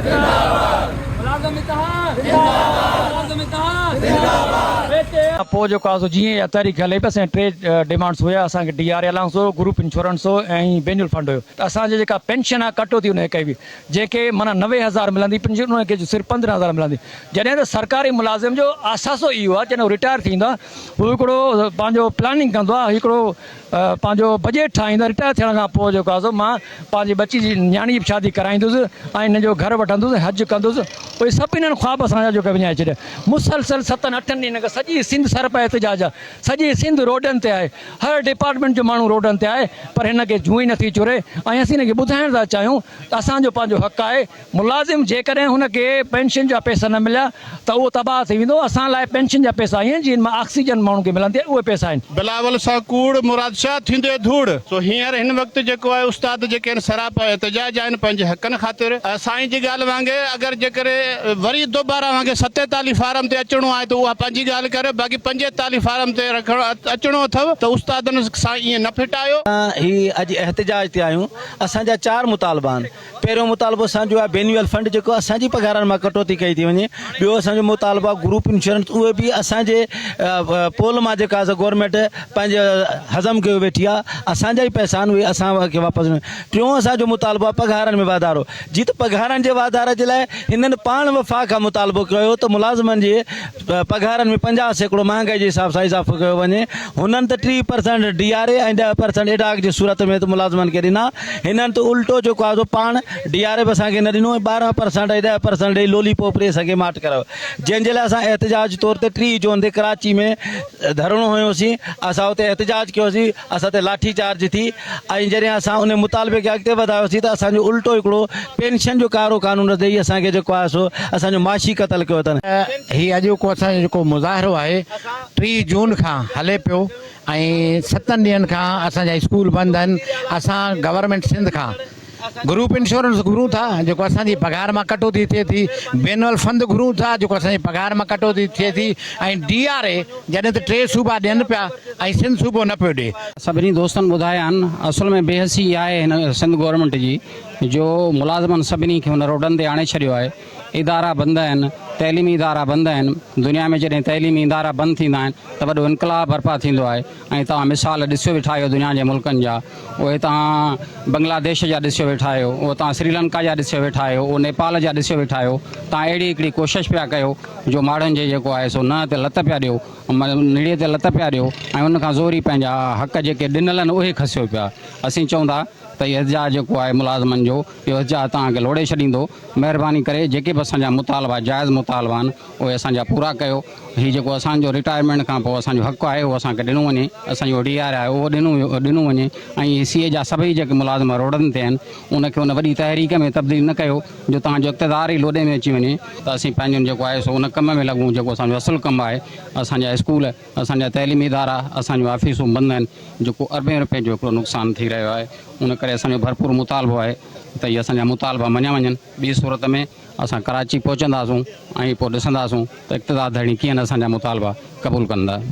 زنداباد ملازم اتحاد زنداباد ملازم اتحاد زنداباد پوء جيڪو آهي سو جيئن اها تحريڪ هلي پئي اسان جا ٽي ڊمانڊس هيا اسان کي ڊي آر اي الائونس هيو گروپ انشورنس هو ۽ بينول فنڊ هيو ته اسان جي جيڪا پينشن آهي ڪٽوتي ان کي ڪئي وئي جنهن کي معنيٰ 90,000 ملندي پينشن ان کي صرف 15,000 ملندي جڏهن ته سرڪاري ملازم جو اثاثو اهو آهي جڏهن هو رٽائر ٿيندو آهي هو هڪڙو پنهنجو پلاننگ ڪندو آهي هڪڙو پنهنجو بجيٽ ٺاهيندو رٽائر ٿيڻ کان پوء جيڪو آهي سو مان پنهنجي ٻچي جي نياڻي جي به شادي ڪرائيندس ۽ هن جو گهر وٺندس ۽ حج ڪندس اهي سڀ انهن خواب اسان جا جيڪا وڃائي ڇڏيا مسلسل ستن اٺن ڏينهن کان سڄي سنڌ سر پئي احتجاج آهي سڄي سنڌ روڊن تي آهي هر ڊپارٽمينٽ جو ماڻهو روڊن تي آهي پر هن کي جون ئي نٿي چري ۽ اسين هن کي ٻڌائڻ ٿا چاهيون ته اسان جو پنهنجو حق آهي ملازم جيڪڏهن هن کي پينشن جا پئسا نه مليا ته اهو تباهه ٿي ويندو، اسان لاء پينشن جا پئسا آهن جن مان آڪسيجن ماڻهن کي ملندي آهي اهي پئسا آهن. بلاول سان ڪوڙ، مراد شاهه ٿيندي ڌوڙ. سو هينئر هن وقت جيڪو آهي استاد جيڪي آهن سراپا احتجاج آهن پنهنجي حقن خاطر. سائين جي ڳالهه وانگي اگر جيڪڏهن وري دوباره وانگي 47 فارم تي اچڻو آهي ته اها پنهنجي ڳالهه ڪريو باقي 45 فارم تي رکڻ اچڻو اٿو ته استادن سان ائين نه ڦٽايو. هي اڄ احتجاج تي آهيون اسان جا چار مطالبا آهن. پهريون مطالبو اسان جو آهي بينيول فنڊ جيڪو اسان جي پگهارن مان ڪٽوتي ڪئي ٿي وڃي ٻيو اسان جو مطالبو آهي گروپ انشورنس اهي به اسان جي پول مان جيڪا سا گورنمينٽ پنهنجي هضم ڪيو ويٺي آهي اسان جا ئي پئسا آهن اهي اسان کي واپس ٽيون اسان جو مطالبو آهي پگهارن ۾ واڌارو جي ته پگهارن جي واڌاري جي لاء هنن پاڻ وفاق کان مطالبو ڪيو ته ملازمن جي پگهارن ۾ 50% مهانگائي جي حساب سان اضافو ڪيو وڃي، هنن ته 30 پرسنٽ ڊي آر اي ۽ 10 پرسنٽ ايڊاڪ جي صورت ۾ ته ملازمن کي ڏنا، هنن ته الٽو جيڪو آهي سو پاڻ ڊي آر اي به اسان کي نه ڏنو ۽ 12 پرسنٽ ۽ 10 پرسنٽ ڏئي لولي پوپ ڏئي اسان کي ماٺ ڪرايو، جنهن جي لاء اسان احتجاج طور تي 30 جون تي ڪراچي ۾ ڌرڻو هنيوسين، اسان اتي احتجاج ڪيوسين. اسان تي لاٺي چارج ٿي ۽ جڏهن اسان ان مطالبي کي اڳتي وڌايوسين ته اسان جو الٽو هڪڙو پينشن جو ڪارو قانون ڏئي اسان کي جيڪو آهي سو اسان جو معاشي قتل ڪيو اٿن. هي اڄوڪو اسان جو جيڪو مظاهرو آهي 30 جون کان هلي پيو ۽ ستن ڏينهن کان اسان جا اسڪول بند آهن اسان گورنمينٽ سنڌ کان گروپ انشورنس گهرون ٿا جيڪو اسان جي پگهار مان ڪٽوتي ٿئي ٿي، بينول فند گهرون ٿا جيڪو اسان جي پگهار مان ڪٽوتي ٿئي ٿي ۽ ڊي آر اي جڏهن ته ٽي صوبا ڏين پيا ۽ سنڌ صوبو نه پيو ڏي. سڀني دوستن ٻڌايا آهن اصل ۾ بي حسي اها آهي هن سنڌ گورنمينٽ جي جو ملازمن سڀني کي هن روڊن تي آڻي ڇڏيو آهي ادارا بند آهن تعليمي ادارا بند آهن دنيا ۾ جڏهن تعليمي ادارا بند ٿيندا آهن ته وڏو انقلاب برپا ٿيندو آهي ۽ توهان مثال ڏسيو ويٺا آهيو دنيا جي ملڪن جا اهي توهان بنگلاديش جا ڏسيو ويٺا آهيو اهو توهان سريلنڪا جا ڏسيو ويٺا آهيو اهو نيپال جا ڏسيو ويٺا آهيو توهان اهڙي هڪڙي ڪوشش پيا ڪيو جو ماڻهن جي جيڪو آهي سو ننهن تي لت پيا ڏيو نڙي تي لت پيا ڏيو ۽ ان کان زوري پنهنجا حق جيڪي ڏنل آهن اهي کسيو پيا اسين چئون ٿا ته هي احتجاج جيڪو آهي ملازمن جو اهو احتجاج توهان کي لوڙهي ڇڏيندو مهرباني ڪري جيڪي به اسان جا مطالبا جائز مطالبا آهن اهي اسان جا پورا ڪيو. هي جيڪو اسان جو رٽائرمينٽ کان پوء اسان جو حق آهي اهو اسان کي ڏنو وڃي، اسان جو ڊي آر آهي اهو ڏنو ڏنو وڃي ۽ هي سي اي جا سڀئي جيڪي ملازم روڊن تي آهن ان کي ان وڏي تحريڪ ۾ تبديل نه ڪيو جو توهان جو اقتدار ئي لوڏي ۾ اچي وڃي ته اسين پنهنجن جيڪو آهي سو ان ڪم ۾ لڳون جيڪو اسان جو اصل ڪم آهي. اسان جا اسڪول، اسان جا تعليمي ادارا، اسان جون آفيسون بند آهن جيڪو اربين روپين جو هڪڙو نقصان ٿي رهيو آهي ان ڪري اسان جو ڀرپور مطالبو آهي ته اهي اسان جا مطالبا مڃيا وڃن ٻي صورت ۾ اسان ڪراچي پهچنداسون ۽ پوء ڏسنداسون ته اقتدار ڌڻي ڪيئن اسان جا مطالبا قبول ڪندا.